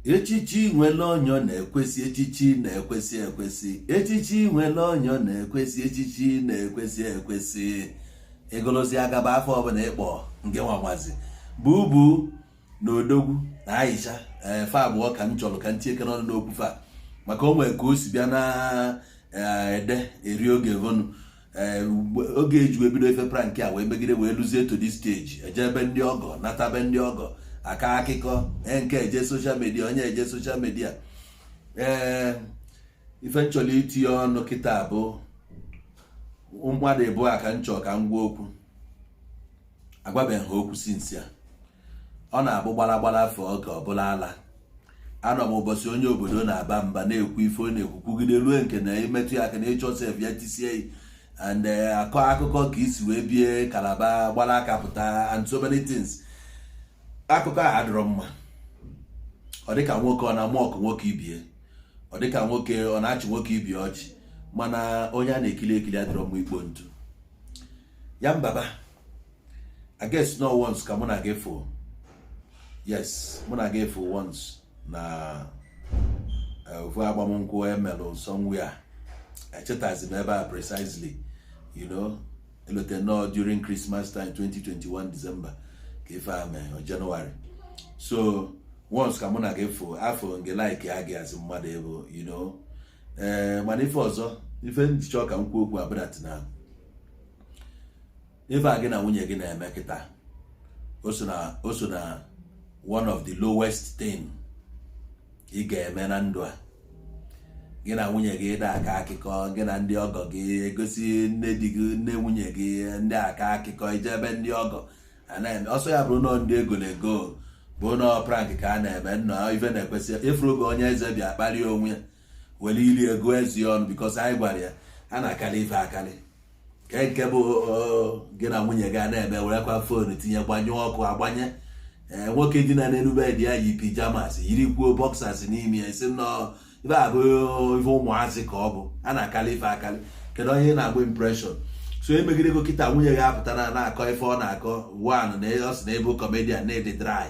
Echichi nwere onye ọ na-ekwesị, echichi na-ekwesị ekwesị. Echichi nwere onye ọ na-ekwesị, echichi na-ekwesị ekwesị. Ịgụlụzi agaba afọ ọbụla ịkpọ nke nwanwazi Bubu na Odogwu na Aisha. Ee, fa abụọ ka m chọrọ ka m tinye n'ọnụ n'okwu fa, maka o nwere ka o si bịa na ede eri oge vonu oge eji wee bido ife prank a, wee megide wee luzie to this stage, eje ebe ndị ọgọ, nata be ndị ọgọ, aka akụkọ nke eje social media, onye eje social media. Ee, ife m chọrọ itinye ọnụ kịta bụ mmadụ ịbụọ a ka m chọrọ ka m gwa okwu. Agwabeghị ha okwu since a ọ na-abụ gbara gbara afọ oge ọbụla ala. Anọ m ụbọchị onye obodo na-aba mba, na-ekwu ife ọ na-ekwu, kwugide rue nke na imetụ ya aka na ịchọ sef ya tisie and akọ akụkọ ka isi wee bie Kalaba gbara aka pụta and so many things. Akụkọ a adịrọ mma. Ọ dịka nwoke ọ na-amụ ọkụ nwoke ibie, ọ dịka nwoke ọ na-achị nwoke ibie ọchị, mana onye a na-ekili ekili adịrọ mma ikpo ntu ya mbaba. I guess no once ka mụ na gị fụ. Yes, mụ na gị fụ once na ofu agbamnkwụ emelụ somewhere, echetazi m ebe a precisely, elote nọ during Christmas time, 2021 December ka ife a mee, or January. So once ka mụ na gị fụ, afọ nge like a gị azụ mmadụ ebo. Ee, mana ife ọzọ, ife njichọ ka m kwuo okwu abụdat na ife a gị na nwunye gị na-eme kịta, o so na one of the lowest thing ị ga-eme na ndụ a. Gị na nwunye gị ịda aka akụkọ, gị na ndị ọgọ gị egosi nne di gị, nne nwunye gị, ndị aka akụkọ, ije ebe ndị ọgọ a na-eme ọsọ ya bụrụ nọọ ndị ego na ego bụ nọọ prank ka a na-eme nnọọ. Ife na-ekwesị ifuru oge onye eze bịa kpalie onwe ya were ili ego ezi ọnụ, because anyị gwara ya a na-akali ife akali ke nke bụ gị na nwunye gị a na-eme, werekwa phone tinye, gbanyụọ ọkụ, agbanye. Ee, nwoke dina n'elu bed ya yi pyjamas, yirikwuo boxers n'ime ya, isi nnọọ ife a bụ ife ụmụazị ka ọ bụ a na-akali ife akali. Kedu onye na-agba impression? So emegidego kịta, nwunye gị apụta na na-akọ ife ọ na-akọ one na ọ sị na ebe comedian na-ede dry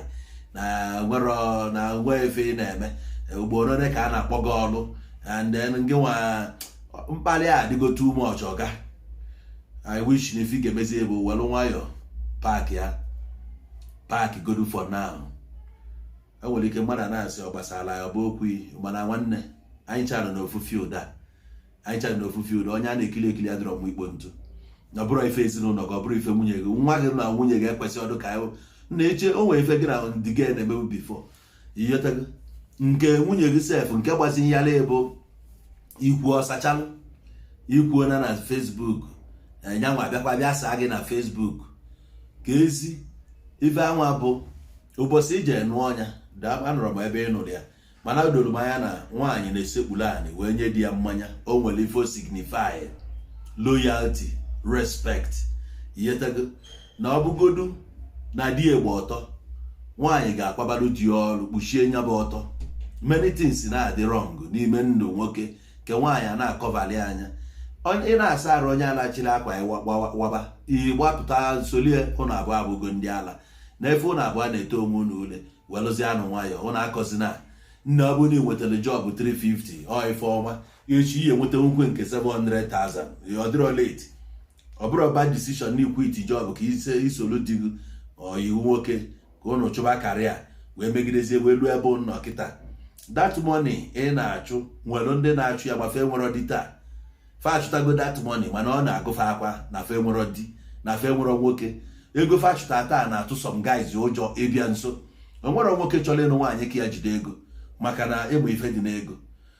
na nwere na nwe ife ị na-eme ugboro ole ka a na-akpọ gị ọlụ, and then gị nwa mkparị a adịgo too much. Ọga, I wish na ife ị ga-emezi bụ welu nwayọ park ya, park godu for now. Enwere ike mmadụ na-asị ọ gbasara ya, ọ bụ okwu, mana nwanne, anyị chanụ n'ofu field a, anyị chanụ n'ofu field. Onye a na-ekili ekili adịrọ mma ikpo ntu. Ọ bụrụ ife ezinụlọ gị, ọ bụrụ ife nwunye gị, nwa gị na nwunye gị ekwesị ọdụ ka na-eche. O nwere ife gị na ndị gị na-emebu before ịghọtago nke nwunye gị sef, nke gbazinyere ebo ikwu ọsachalụ ikwuo na Facebook, nyanwa abịakwa bịa saa gị na Facebook ka ezi ife anwa bụ ụbọchị ije nụọ ọnya. Anụrụ m ebe ị nụrụ ya, mana o doro m anya na nwaanyị na-esekpuru anị wee nye di ya mmanya, o nwere ife o signify: loyalty, respect. Ihetago na ọ bụgodu na di egbe ọtọ, nwaanyị ga-akwabalụ di ya ọrụ kpuchie nya bụ ọtọ. Many things na-adị wrong n'ime ndụ nwoke nke nwaanyị a na-akọvali anya. Ị na-asa arụ, onye alachiri akwa ya waba ịgbapụta solie. Ụnụ abụọ abụgo ndị ala na efe, ụnụ abụọ na-eto onwe unu ule. Welụzie anụ nwayọ, ụnụ akọzina nne. Ọ bụrụ na ị nwetara job 350, ọ ife ọma. Echi ihe nweta nkwe nke 700,000, ọ dịrọ late. Ọ bụrụ bad decision na iquit job ka ise isolu di gị iwu nwoke ka ụnụ chụba karịa wee megidezie wee luo ebe ụnụ nọ kịta. That money ị na-achụ, nwere ndị na-achụ ya gbafe nwere di taa. Fa achụtago that money, mana ọ na-agụfe akwa na fe nwere di na fe nwere nwoke. Ego fa chụta taa na-atụ some guys ụjọ ịbịa nso. O nwere nwoke chọrọ ịnụ nwaanyị ka ya jide ego, maka na ịmụ ife dị n'ego.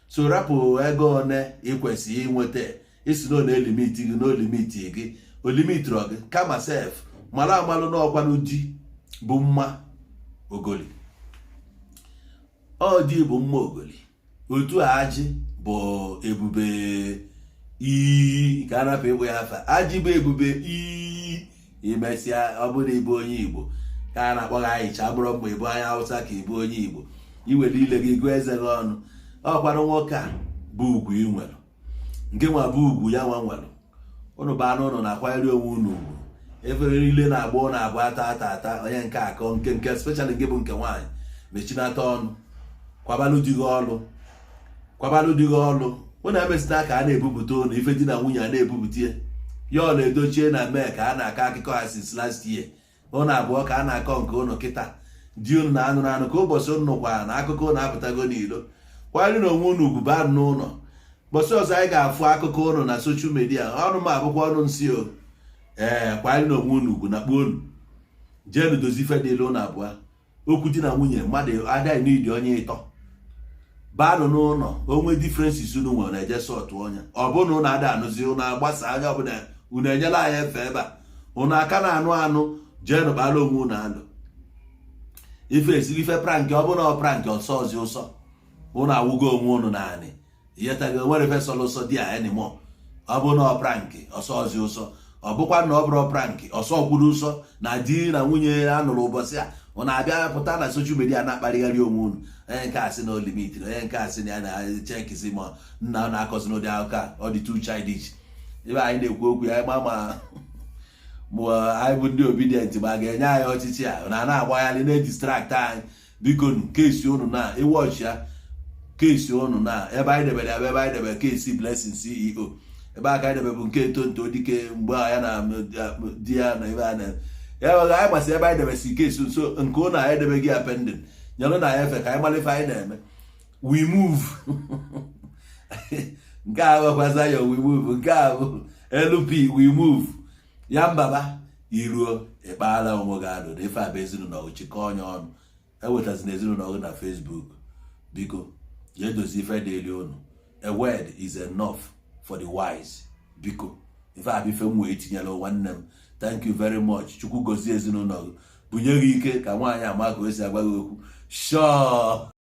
So rapụ ego one ị kwesịrị inweta, isi na ọ na-elimit gị na olimit gị, olimitụrụ gị. Kama sef, mara amalụ n'ọkwanụ di bụ mma ogoli. Ọ di bụ mma ogoli. Otu a ajị bụ ebube iyi ka a napụ ịkpụ ya afa. Ajị bụ ebube iyi. Imesịa, ọ bụrụ ịbụ onye Igbo ka a na-akpọ gị Ayicha, bụrụ mgbe ịbụ onye Hausa ka ịbụ onye Igbo, iwere ile gị gụọ eze gị ọnụ. Ọkwanụ nwoke a bụ ugwu ị nwere, nke nwa bụ ugwu ya nwa nwere. Unu baa n'ụlọ na-akwanyere onwe unu ugwu. Efere ile na-agba ụnụ abụọ ata ata ata, onye nke akọ nke nke especially nke bụ nke nwaanyị mechinata ọnụ. Kwabalụ di gị ọlụ, kwabalụ di gị ọlụ. Ụnụ emesịta ka a na-ebupụta ụnụ ife di na nwunye a na-ebupụta ya. Ya ọ na-edochie na mee ka a na-akọ akụkọ ha since last year. Ụnụ abụọ ka a na-akọ nke ụnụ kịta. Di unu na-anụrụ anụ ka ụbọchị ụnụ nụkwara na akụkọ ụnụ apụtago n'ilo. Kwanyere na onwe unu ugwu, baa n'ụlọ. Ụbọchị ọzọ anyị ga-afụ akụkọ ụnụ na social media, ọnụ m abụkwa ọnụ nsị o. Ee, kwanyere na onwe unu ugwu na kpuo unu jeenu dozie ife dịla ụnụ abụọ. Okwu di na nwunye, mmadụ adaghị n'idi onye ịtọ. Baanụ n'ụlọ, onwe differences unu nwere, na-eje sort ọnya. Ọ bụrụ na ụnụ ada anụzi, ụnụ agbasa anya ọbụla, unu enyela anyị efe ebe a, ụnụ aka na-anụ anụ, jeenụ kpara onwe unu alụ. Ife esiri ife prank, ọ bụrụ na ọ prank ọsọ ọzi ụsọ, ụnụ awụgo onwe unu naanị ihetago. Nwere ife sọrọ ụsọ di a anymore. Ọ bụrụ na ọ prank ọsọ ọzi ụsọ, ọ bụkwa na ọ bụrụ prank ọsọ kwuru ụsọ na di na nwunye a nụrụ ụbọchị a, ọ na-abịa pụta na social media na-akparịgharị onwe unu. Onye nke asị na o limitiri, onye nke asị na ya na-echekisi ma nna ọ na-akọzi n'ụdị akụkọ a, ọ dị too childish. Ebe anyị na-ekwu okwu ya ma ma anyị bụ ndị Obidient, ma a ga-enye anyị ọchịchị a na na-agbagharị na-edistract anyị. Biko, kesi unu na ịwọchi ya, kesi unu na ebe anyị debere ya bụ ebe anyị debere kesi Blessing CEO. Ebe aka anyị debe bụ nke Tonto Dike, mgbe ya na di ya na ebe a na ya nwere anyị gbasị ebe anyị debesi kesi nso nke ụnụ. Anyị edebeghị ya pending. Nyere na ya efe ka anyị mara ife anyị na-eme. We move. Nke a bụkwa Zion we move, nke a bụ LP we move. Ya mbaba iruo ịkpaala onwe gị alụ na ife abụ ezinụlọ gị. Chịkọọ onye ọnụ, ewetazina ezinụlọ gị na Facebook. Biko, jee dozie ife dịịrị unu. A word is enough for the wise. Biko, ife abụ ife m wee tinyere nwanne m. Thank you very much. Chukwu gozie ezinụlọ gị, bunye gị ike ka nwaanyị ama ka o si agwa gị okwu. Sure.